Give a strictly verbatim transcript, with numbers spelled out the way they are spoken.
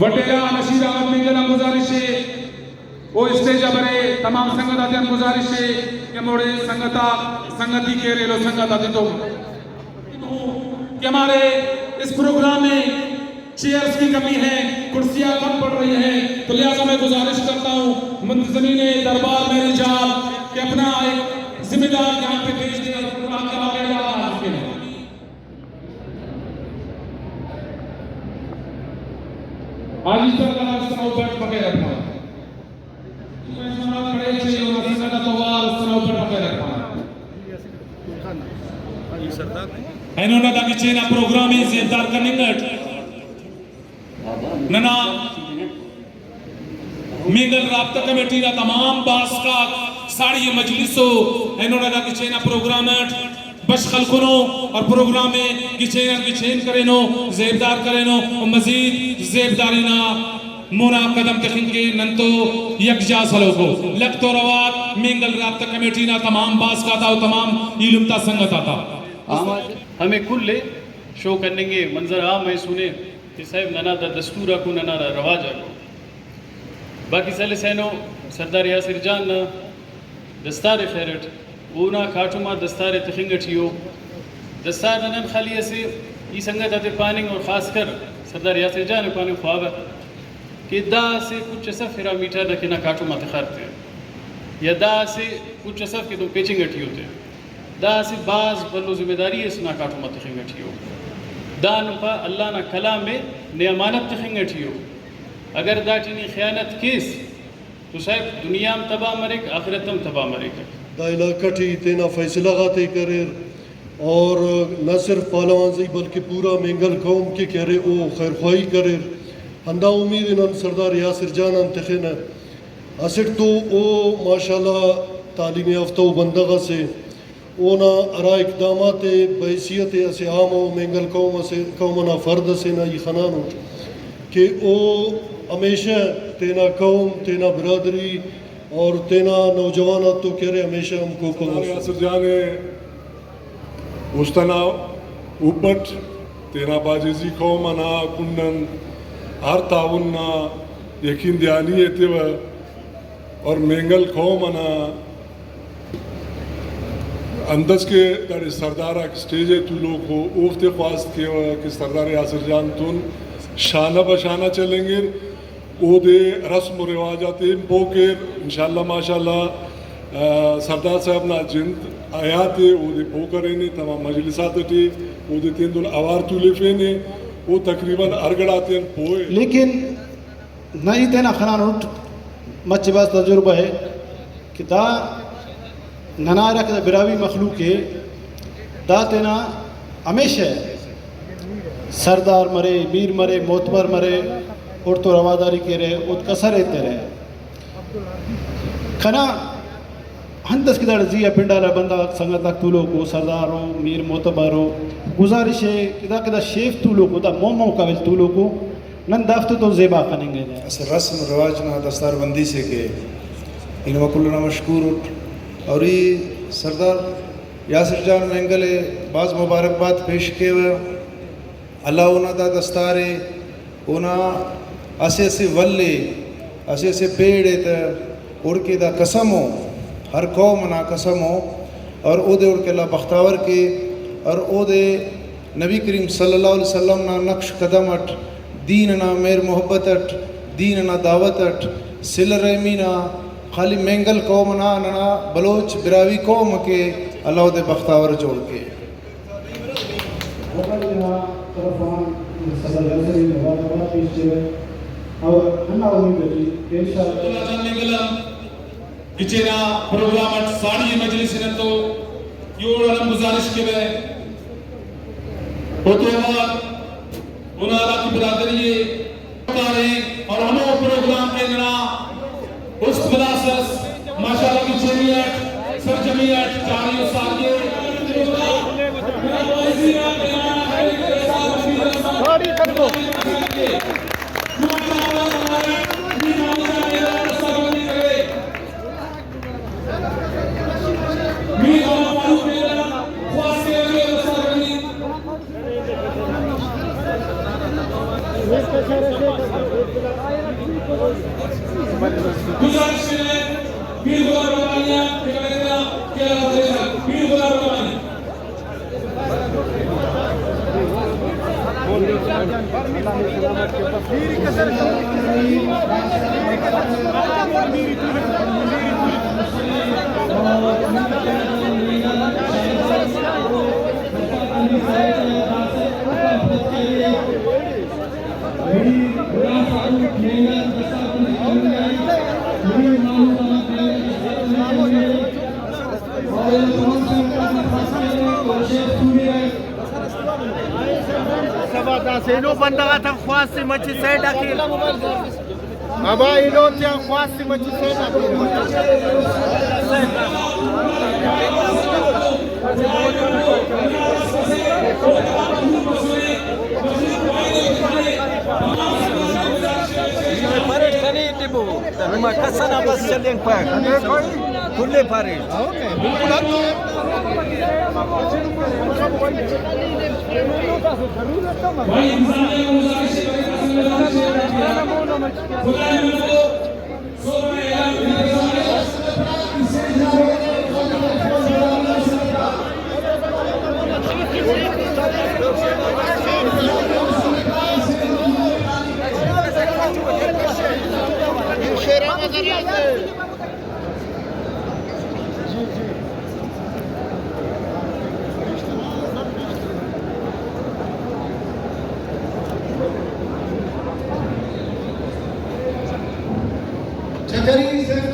وڈیرہ نشید احمد مینگل آن گزارش ءِ، او اسٹیج آ برے۔ تمام سنگت آتیان گزارش ءِ کہ ہموڑے سنگت آک سنگتی کیر ایلو سنگت آتتون کہ ہمارے اس پروگرام میں چیئرز کی کمی ہے، کرسیاں کم پڑ رہی ہیں، تو لہٰذا میں گزارش کرتا ہوں منتظمین دربار مہر جان کہ اپنا ایک ذمہ دار یہاں پہ پیش دیں تاکہ ہمارے یہاں آ سکیں۔ حاجی سرکار اس طرح اوپر پکے رکھنا۔ اینو نا دا گچین آ پروگرام ءِ زیبدار کننگ اٹ ننا مینگل رابطہ کمیٹی نا تمام باسک آک ساڑی مجلس و اینو نا دا گچین آ پروگرام اٹ بشخ ہلکنو اور پروگرام ءِ گچین آن گچین کرینو، زیبدار کرینو و مزید زیبداری نا مونا قدم تخنگ کہ نن تو یکجا سلوکو۔ لکھ تو روات مینگل رابطہ کمیٹی نا تمام باسک آتا و تمام ایلم تا سنگت آتا۔ ہمے کل ءِ شو کننگ ءِ منظر عام ءِ سنے کہ صاحب ننا دا دستور آکو، ننا دا رواج آکو۔ باقی سلسہ اینو سردار یاسر جان نا دستار خیر اٹ اونا کاٹم آ دستار ءِ تخنگ اٹی ءُ۔ دستار نا نن خالی اسہ ای سنگت آتے پاننگ اور خاص کر سردار یاسر جان ءِ پاننگ خواوہ کہ دا اسہ پچ اس اف ہرا میٹر نا کنا کاٹم آ تخارتے، یا دا اسہ پچ اس اف کہ تو پیچنگ اٹی ءُ تے۔ دا اسہ بھاز بھلو ذمہ داری اس نا کاٹم آ تخنگ اٹی ءُ۔ دا نن پا اللہ نا کلام ءِ نے امانت تخنگ اٹی ءُ۔ اگر داٹی نی خیانت کیس تو صاحب دنیا ہم تباہ مریک، آخرت ہم تباہ مریک۔ دا علاقہ ٹی تینا فیصلہ غاتے کریر اور نہ صرف پہلوان زئی بلکہ پورا مینگل قوم کہ کہ ارے او خیرخواہی کریر۔ ہندا امید ءِ نن سردار یاسر جان آن تخنہ۔ اسٹ تو او ماشاءاللہ تعلیم یافتہ ءُ بندغ اسے، اونا ہرا اقدامات ءِ بحیثیت اسہ عام ءُ مینگل قوم اسے، قوم انا فرد اسے نا ای خنانٹ کہ او ہمیشہ تینا قوم، تینا برادری اور تینا نوجوان آتتو کہ ارے ہمیشہ ہم کوپہ سردار یاسر جان ءِ است انا ہب اٹ تینا باجزی قوم انا کنڈ آن ہر تعاون نا یقین دہانی ایتیوہ۔ اور مینگل قوم انا اندس کہ داڑے سردار آک اسٹیج ءِ تولوک ءُ، اوفتے خواست کیوہ کہ سردار یاسر جان تون شانہ بہ شانہ چلینگن، اودے رسم و رواج آتے ہم پہہ کیر۔ انشاءاللہ ماشاءاللہ، آ، سردار صاحب نا جند حیات ءِ، اودے پہہ کرینے، تمام مجلس آتیٹی اودے تیندن اوار تولفینے، او تقریباً ہر گڑاتے آن پہہ ءِ۔ لیکن نہ، ای تینا خنانٹ، مچہ بھاز تجربہ ءِ کہ دا ننا ہرا کہ دا براہوئی مخلوق ءِ، دا تینا ہمیشہ سردار مرے، میر مرے، معتبر مرے، اوڑتون رواداری کیرہ، اوتک کسر ایترہ۔ کنا انت اس کہ داڑے زی آ پنڈال آ بندغ آک سنگت آک تولوک ءُ، سردار ءُ، میر معتبر ءُ، گزارش ءِ کہ دا کہ دا شیف تولوک ءُ، دا مون مون قابل تولوک ءُ، نن دافتے تو زیبا کننگ ءِ۔ اسہ رسم رواج نا دستار بندی سے کہ اینما کل ئنا مشکور اٹ۔ اور ای سردار یاسر جان مینگل ءِ بھاز مبارکباد پیش کیوہ۔ اللہ اونا دا دستار ءِ، اونا اسہ اسہ ول ءِ، اسہ اسہ پیڑ ءِ تہ اوڑکہ دا قسم ءُ، ہر قوم ئنا قسم ءُ، اور اودے اوڑکہ اللہ بختاور کے، اور اودے نبی کریم صلی اللہ علیہ وسلم نا نقش قدم اٹ، دین ئنا مہر محبت اٹ، دین ئنا دعوت اٹ، صلہ رحمی نا، خالی مینگل قوم ئنا، ننا بلوچ براہوئی قوم کہ اللہ اودے بختاور جوڑ کے۔ وفد نا طرف آن سردار یاسر ءِ مبارکباد پیش کیوہ اور ہندا امید اٹی کہ انشاءاللہ گچین آ پروگرام اٹ ساڑی مجلس نتو جوڑ آن گزارش کیوہ۔ او تہوار اونا علاقی برادری ءِ کاریم اور ہمو پروگرام کہ ننا است ملاس اس ماشاءاللہ گچینی اٹ سرجمی اٹ جاری و ساری ءِ۔ گزارش کرے پیر غلام ربانی آ کہ بندہ کیا، پیر غلام ربانی۔ سبا داسہ ایلو بندغ آتا خواست سے مچہ سائیڈ آ کیر۔ ابا ایلو تیا خواست سے مچہ سائیڈ آ کیر۔ پریٹ کنے ٹبو، نما کس ئنا بس چلینگ پائک۔ کل ئے پارے۔ چکری سے